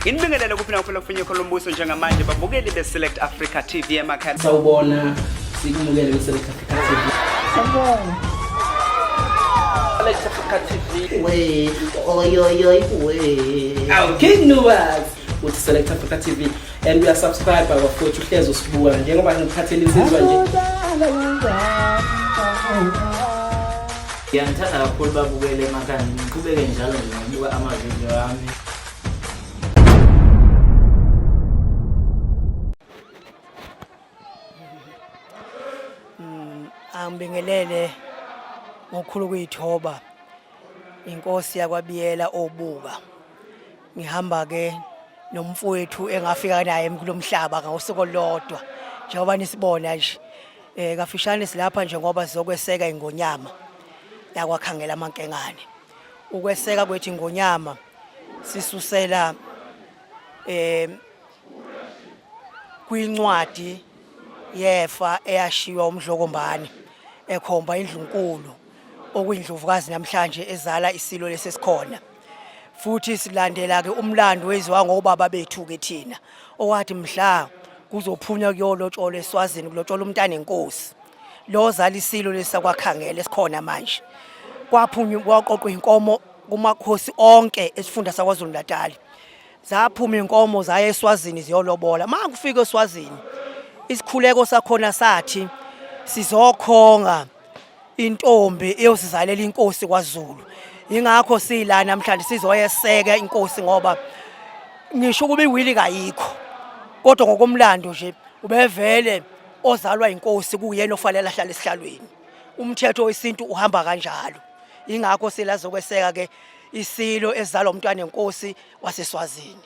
Nginibingelele kuphi nakuphela kufinye khona umbuso njengamanje babukeli be-Select Africa TV emakhaya. Sawubona, sikumukele kwi-Select Africa TV. Sawubona. Select Africa TV. We, oyoyoy, we. Awu King Nuwas uthi Select Africa TV and we are subscribe bafowethu uhlezi usibuka njengoba ngikuphathele insizwa nje. Ngiyanithanda kakhulu babukele emakhaya ngiqhubeke njalo nje ngokubuka amavidiyo ami. Angibingelele ngokukhulu ukuyithoba inkosi yakwaBiyela obuka. Ngihamba ke nomfowethu engafika naye kulomhlaba ngosuku olodwa njengoba nisibona nje. Eh kafishane silapha nje ngoba sizokweseka ingonyama yakwakhangela amankengane. Ukweseka kwethu ingonyama sisusela eh kwincwadi yefa eyashiywa uMdlokombane ekhomba indlunkulu okuyindlovukazi namhlanje ezala isilo lesi esikhona futhi silandela ke umlando weziwa ngobaba bethu ke thina owathi mhla kuzophunywa kuyolotsholwa eSwazini kulotsholwa umntana enkosi lo zala isilo lesi sakwakhangela esikhona manje kwaphunywa kwaqoqwa inkomo kumakhosi onke esifunda saKwaZulu Natal zaphuma inkomo zaya eSwazini ziyolobola uma kufika eSwazini isikhuleko sakhona sathi sizokhonga intombi eyosizalela inkosi kwaZulu ingakho sila namhlanje sizoyeseka inkosi ngoba ngisho ukuba iwili kayikho kodwa ngokomlando nje ubevele ozalwa inkosi kuyena ofanele ahlale esihlalweni umthetho wesintu uhamba kanjalo ingakho sila zokweseka ke isilo esizalwa umntwana enkosi waseSwazini.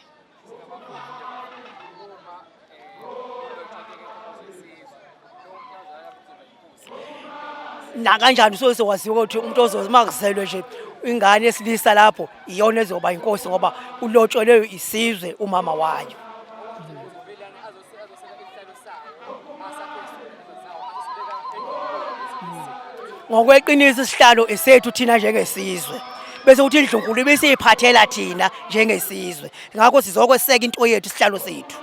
Nakanjani usuke sewaziwa ukuthi umuntu ozoze uma kuzelwe nje ingane yesilisa lapho iyona ezoba inkosi ngoba ulotshelwe isizwe umama wayo. Ngokweqiniso isihlalo esethu thina njengesizwe bese kuthi indlunkulu ibisiyiphathela thina njengesizwe ngakho sizokweseka into yethu isihlalo sethu.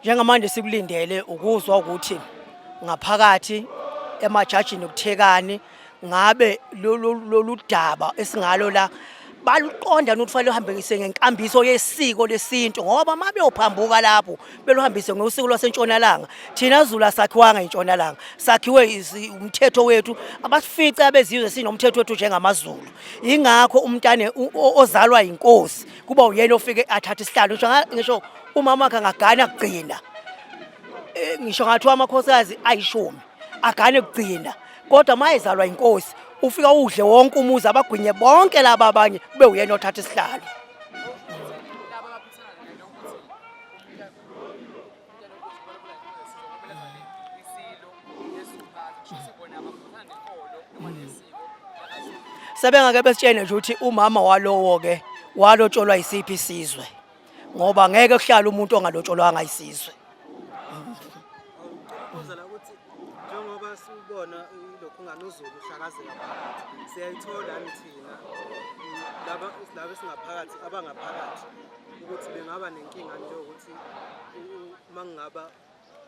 Njengamanje sikulindele ukuzwa ukuthi ngaphakathi emajajini kuthekani ngabe lolu daba esingalo la baluqonda ukuthi fanele uhambise ngenkambiso yesiko lesintu ngoba uma beyophambuka lapho beluhambise ngosiko lwasentshonalanga thina Zulu asakhiwanga intshonalanga sakhiwe umthetho wethu abasifice abezizwe sinomthetho wethu njengamaZulu ingakho umntane ozalwa inkosi kuba uyena ofike athathe isihlalo ngisho umama wakhe angagana kugcina eh, ngisho ngathiwa amakhosikazi ayishumi agane kugcina kodwa uma ezalwa inkosi ufika udle wonke umuzi abagwinye bonke laba abanye kube uyena othatha isihlalo. Sebengake besitshene nje ukuthi umama walowo ke walotsholwa yisiphi isizwe ngoba ngeke kuhlale umuntu ongalotsholwanga isizwe. Buza la ukuthi njengoba siwubona lokhu unganozulu uhlakazeka phakathi siyayithola yini thina laba laba esingaphakathi abangaphakathi ukuthi bengaba nenkinga nje ukuthi uma kungaba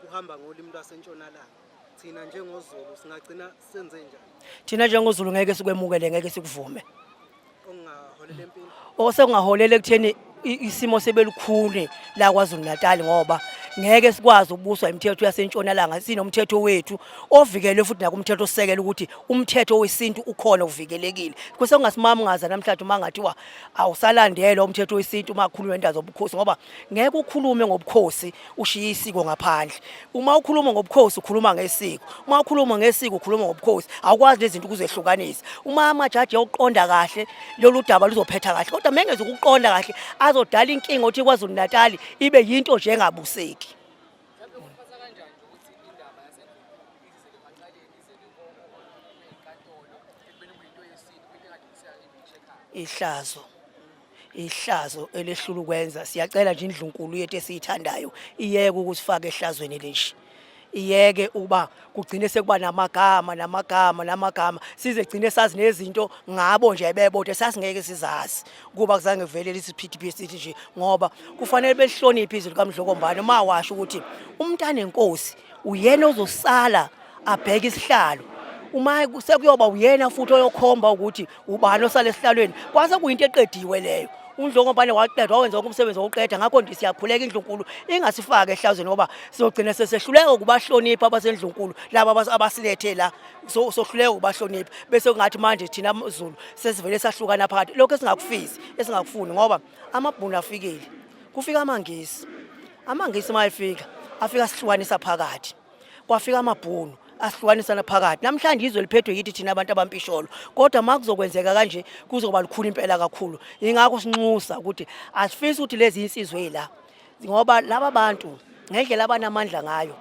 kuhamba ngolimi lwasentshonalanga thina njengoZulu singagcina senze njani? Thina njengoZulu ngeke sikwemukele ngeke sikuvume. Okungaholela empini. Osekungaholela ekutheni isimo sebelukhuni la KwaZulu Natal ngoba ngeke sikwazi ukubuswa imithetho yasentshonalanga sinomthetho wethu ovikelwe futhi nakumthetho osekela ukuthi umthetho wesintu ukhona uvikelekile kuse kungasimamngaza namhlanje uma ngathiwa awusalandelwa umthetho wesintu uma kukhulunywa indaba zobukhosi ngoba ngeke ukhulume ngobukhosi ushiye isiko ngaphandle uma ukhuluma ngobukhosi ukhuluma ngesiko uma ukhuluma ngesiko ukhuluma ngobukhosi awukwazi lezi zinto ukuzehlukanisa uma amajaji eyoqonda kahle lolu daba luzophetha kahle kodwa mengeze ukuqonda kahle azodala inkinga othi KwaZulu Natal ibe yinto nje engabuseki. Ihlazo ihlazo elehlula ukwenza siyacela nje indlunkulu yethu esiyithandayo iyeke ukusifaka ehlazweni elinje. Iyeke ukuba kugcine sekuba namagama namagama namagama size gcine sazi nezinto ngabo nje bebodwa sasingeke sizazi kuba kuzange kuvele lisiphithiphithi sithi nje ngoba kufanele belihloniphe izwi likaMdlokombane uma washo ukuthi umntana enkosi uyena ozosala abheke isihlalo uma sekuyoba uyena futhi oyokhomba ukuthi ubani osala esihlalweni kwase kuyinto eqediwe leyo uNdlokombane waqedwa wawenza wonke umsebenzi wokuqeda ngakho nje siyakhuleka indlunkulu ingasifake ehlazweni ngoba sizogcina sesehluleka ukubahlonipha abasendlunkulu laba abasilethe la sohluleka ukubahlonipha bese kungathi manje thina Zulu sesivele sahlukana phakathi lokho esingakufisi esingakufuni ngoba amabhunu afikile kufika amangisi amangisi uma efika afika sihlukanisa phakathi kwafika amabhunu asihlukanisana phakathi namhlanje izwe liphethwe yithi thina abantu abampisholo kodwa uma kuzokwenzeka kanje kuzoba lukhulu impela kakhulu ingakho sinxusa ukuthi asifisi ukuthi lezi insizwe la ngoba laba bantu ngendlela abanamandla ngayo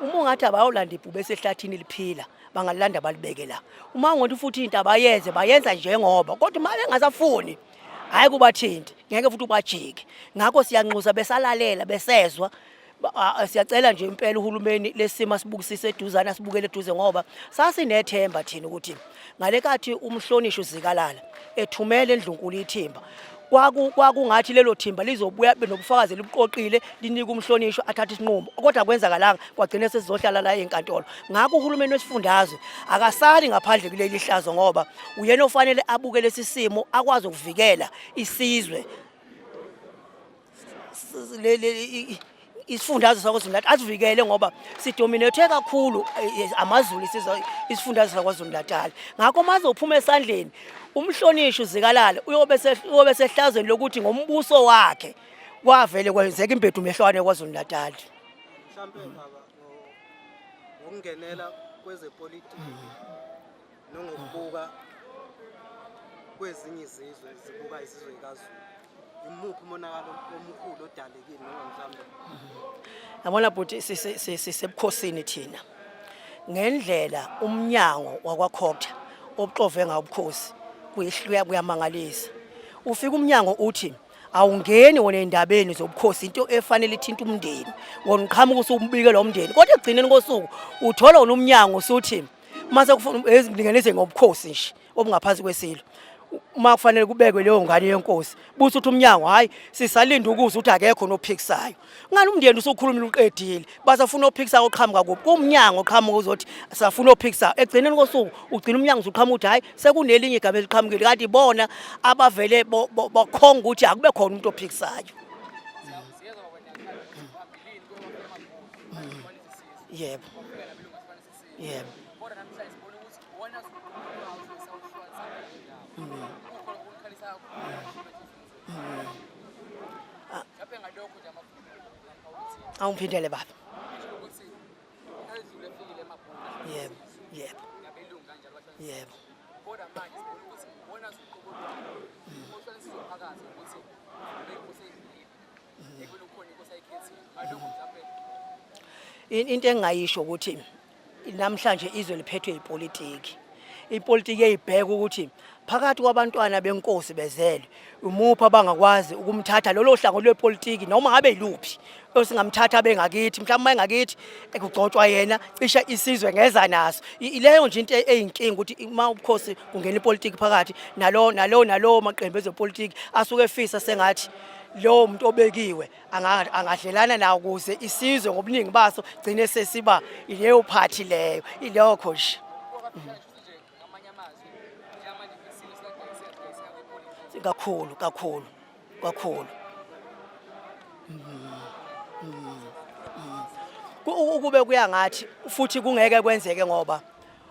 uma ungathi abayolanda ibhubesi ehlathini liphila bangalilanda balibeke la uma ungathi futhi into abayenze bayenza njengoba kodwa uma bengasafuni hhayi kubathinti ngeke futhi ubajike ngakho siyanxusa besalalela besezwa Siyacela nje impela uhulumeni lesimo asibukisise eduzane asibukele eduze ngoba sasinethemba thina ukuthi ngalekathi umhlonishwa uZikalala ethumela endlunkulu ithimba kwakungathi lelo thimba lizobuya nobufakazi elibuqoqile linike umhlonishwa athathe isinqumo kodwa kwenzakalanga kwagcina sesizohlala la enkantolo ngakho uhulumeni wesifundazwe akasali ngaphandle kuleli hlazo ngoba uyena ofanele abuke lesi simo akwazi ukuvikela isizwe isifundazwe saKwaZulu Natal asivikele ngoba sidominethwe kakhulu eh, amaZulu isizwe isifundazwe saKwaZulu Natal ngakho uma ezophuma esandleni umhlonishwa uZikalala uyobe uyobe sehlazweni lokuthi ngombuso wakhe kwavele kwenzeka imbedu mehlwane KwaZulu Natal mhlampe baba ngokungenela kwezepolitiki nongokubuka kwezinye izizwe zibuka izizwe zikaZulu imuphi umonakalo omkhulu odalekile noma mhlawumbe yabona bhuti sisebukhosini thina ngendlela umnyango wakwakhotha obuxove ngawo ubukhosi kuyihluya kuyamangalisa ufika umnyango uthi awungeni wona endabeni zobukhosi into efanele ithinta umndeni wona uqhamuka usumbike lo mndeni kodwa ekugcineni kosuku uthola wona umnyango usuthi mase kufuna ezilinganise ngobukhosi nje obungaphansi kwesilo uma kufanele kubekwe leyo ngane yenkosi buthi uthi umnyango hayi sisalinda ukuzwa ukuthi akekho nophikisayo ngani umndeni usukhulumile uqedile basafuna ophikisayo oqhamuka kuphi kumnyango oqhamuka uzothi safuna ophikisayo egcineni kosuku ugcina umnyango usuqhamuka ukuthi hayi sekunelinye igama eliqhamukile kanti bona abavele bakhonga ukuthi akube khona umuntu ophikisayo yebo Yebo. Kodwa namhlanje sibona ukuthi wona kukhona okukhalisa kakhulu. Mhlawumbe ngalokho nje Awungiphindele baba. ukuthi edlule efikile emabhunu Yebo, yebo, nabelungu kanjalo bahlala. yebo. Kodwa manje sibona ukuthi wona uqobo lwawo ohlala sizwe phakathi ukuthi beyinkosi eyidlulile. Ekubeni kukhona inkosi ayikhethile. Ngalokho mhlawumbe Into engingayisho ukuthi namhlanje izwe liphethwe ipolitiki. Ipolitiki eyibheka ukuthi phakathi kwabantwana benkosi bezelwe umuphi abangakwazi ukumthatha lolo hlango lwepolitiki noma ngabe yiluphi osingamthatha bengakithi mhlawumbe uma engakithi ekugcotshwa yena cishe isizwe ngeza naso ileyo nje into eyinkinga ukuthi uma ubukhosi kungena ipolitiki phakathi nalo nalo nalowo maqembu ezepolitiki asuke efisa sengathi lowo muntu obekiwe angadlelana nawo ukuze isizwe ngobuningi baso gcine sesiba ileyo phathi leyo ilokho nje kakhulu kakhulu kakhulu ukube kuya ngathi futhi kungeke kwenzeke ngoba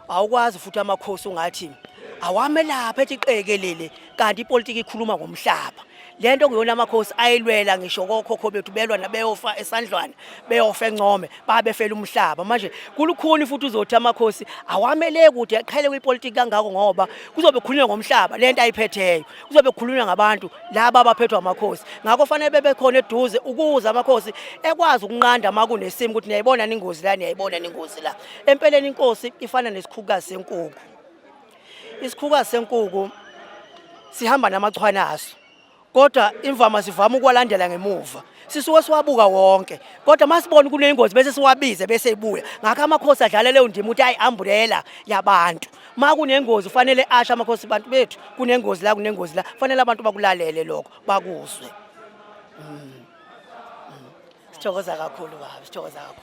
awukwazi futhi amakhosi ungathi awame lapha ethi qekelele kanti ipolitiki ikhuluma ngomhlaba lento kuyona amakhosi ayilwela ngisho kokhokho bethu belwa nabeyofa esandlwana beyofa encome babefela umhlaba manje kulukhuni futhi uzothi amakhosi awamele kude aqhele kwipolitiki kangako ngoba kuzobe kukhulunywa ngomhlaba lento ayiphetheyo kuzobe kukhulunywa ngabantu laba abaphethwe amakhosi ngakho fanele bebe khona eduze ukuze amakhosi ekwazi ukunqanda uma kunesimo ukuthi niyayibona ningozi la niyayibona ningozi la Empeleni inkosi ifana nesikhukukazi senkuku. Isikhukukazi senkuku sihamba namachwane aso. Kodwa imvama sivama ukwalandela ngemuva. Sisuke siwabuka wonke. Kodwa masibona kunengozi bese siwabize bese ibuya. Ngakho amakhosi adlala leyo ndima ukuthi ayi umbrella yabantu. Ma kunengozi ufanele asho amakhosi, bantu bethu kunengozi la, kunengozi la. Fanele abantu bakulalele lokho, bakuzwe. Sithokoza kakhulu baba, sithokoza kakhulu.